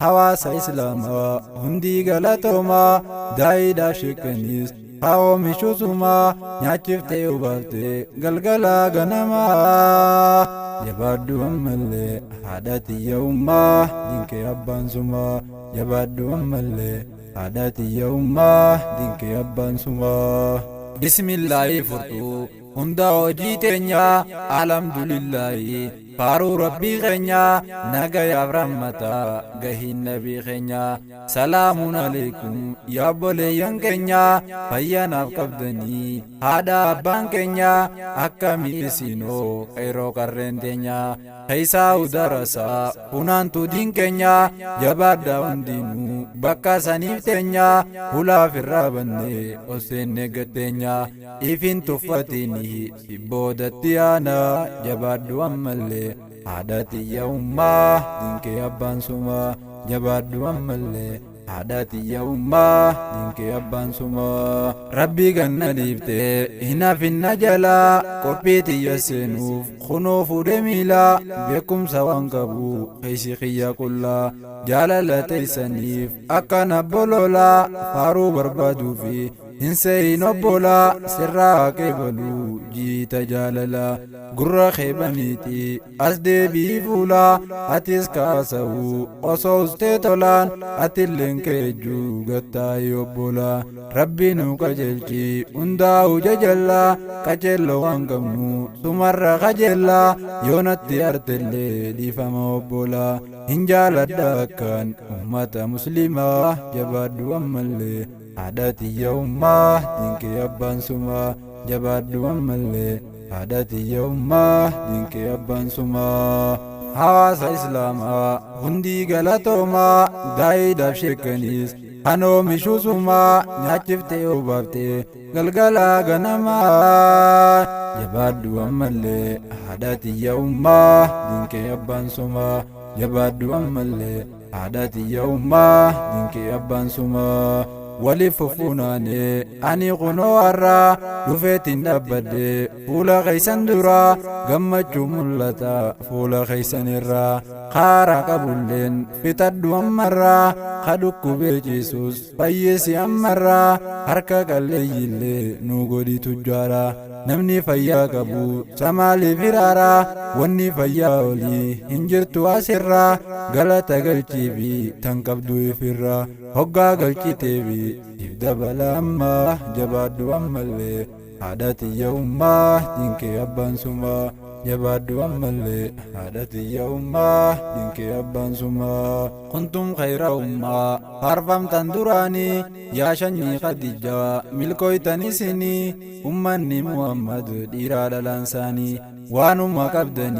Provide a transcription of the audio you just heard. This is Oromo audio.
Hawaasa Islaamaa hundii galatoomaa, daa'iidhaaf sheekaniis haa oomishusumaa, nyaachiftee obaaftee galgalaa ganamaa. Jabaadhu ammallee haadha tiyya ummaa, dinkee abbaan sumaa. Jabaadhu ammallee haadha tiyya ummaa, dinkee abbaan sumaa. Bismillaahi furtuu hunda hojii teenyaa, alhamdulillaahi faaruu rabbii keenyaa, nagayaaf rahmataa gahiin nabii keenyaa. Salaamuun alaikum yaa obboleeyyan keenyaa, fayyanaaf qabdanii haadha abbaan keenyaa, akkamii isinoo qeeroo qarreen teenyaa, keessaa darasaa funaantuu diin keenyaa. Jabaadhaa hundinuu bakka saniif teenyaa, hulaaf irraa bannee ol seennee gatteenyaa, ifin tuffatini si boodatti aanaa. Jabaadhu ammallee haadha tiyya ummaa, dinkee abbaan sumaa. Jabaadhu ammallee haadha tiyya ummaa, dinkee abbaan sumaa. Rabbii ganna dhiiftee hin hafinna jalaa, qophii tiyya seenuuf kunoo fuudhe miilaa, beekumsa waan qabu keessi kiyya qullaa, jaalala teessaniif akkana bololaa, faaruu barbaaduu fi hin seeyin obbolaa, sirraa qeebaluu jiita jaalalaa, gurra keebaniiti as deebii fuulaa, atis kaasa'uu osoo ustee tolaan, atilleen keejjuu gattaa'ii obbolaa. Rabbi nu qajeelchi hundaa'u jajallaa, qajeelloo waan qabnu sumarra qajeellaa, yoonatti artellee dhiifama obbolaa, hin jaaladha akkaan ummata muslimaa. Jabaadhu ammallee haadha tiyya ummaa, dinkee abbaan sumaa. Jabaadhu ammallee haadha tiyya ummaa, dinkee abbaan sumaa. Hawaasa Islaamaa hundii galatoomaa, daa'iidhaaf sheekaniis kan oomishusumaa, nyaachiftee obaaftee galgalaa ganamaa. Jabaadhu ammallee haadha tiyya ummaa, dinkee abbaan sumaa. Jabaadhu ammallee haadha tiyya ummaa, dinkee abbaan sumaa. Waliif fufuunaanee ani kunoo har'aa dhufeetiin dhaabbadhe fuula keessan duraa, gammachuu mul'ata fuula keessan irraa, kaara qabulleen fixadhu ammarraa, ka dhukkubee ciisus fayyisi ammarraa, harka qalleeyyillee nu godhi tujjaara, namni fayyaa qabu samaaliif hiraaraa, wanni fayyaa olii hin jirtu asirraa, galata galchii fi tan qabdu ifirraa, hoggaa galchiteefi if dabala ammaa. Jabaadhu ammallee haadha tiyya ummaa, dinkee abbaan sumaa. Jabaadhu ammallee haadha tiyya ummaa, dinkee abbaan sumaa. Kuntum khayra ummaa faarfamtan duraanii, yaa shanyii Khadijaa milkooytan isinii, ummanni Muhammad dhiiraa dhalaan isaanii waanuma qabdanii.